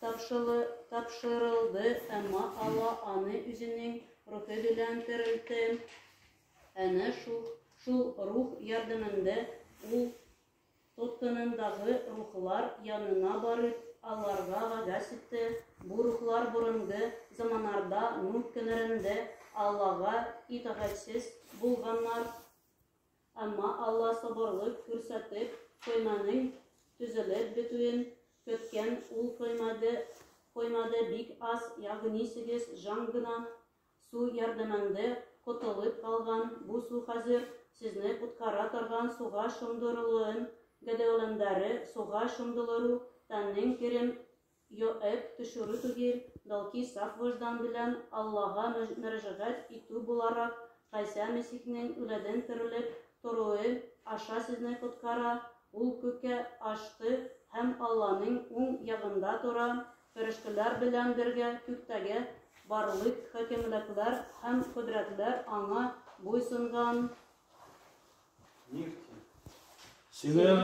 Тапшырылды, әмма Алла аны үзенең Рухы белән терелтте. Әнә шул Рух ярдәмендә ул тоткынындагы рухлар янына барып, аларга вәгазь итте. Бу рухлар борынгы заманнарда Нух көннәрендә Аллага итагатьсез булганнар. Әмма Алла сабырлык күрсәтеп, койманың төзелеп бетүен көткән. Ул коймада бик аз, ягъни сигез җан гына су ярдәмендә котылып калган. Бу су хәзер сезне коткара торган суга чумдырылуын гәүдәләндерә. Суга чумдыру тәннең керен юып төшерү түгел, бәлки саф вөҗдан белән Аллага мөрәҗәгать итү буларак, Гайсә Мәсихнең үледән терелеп торуы аша сезне коткара. Ул күккә ашты һәм Алланың уң ягында тора, фәрештәләр белән бергә күктәге барлык хакимлекләр һәм кодрәтләр аңа буйсынган. Нефти. Синең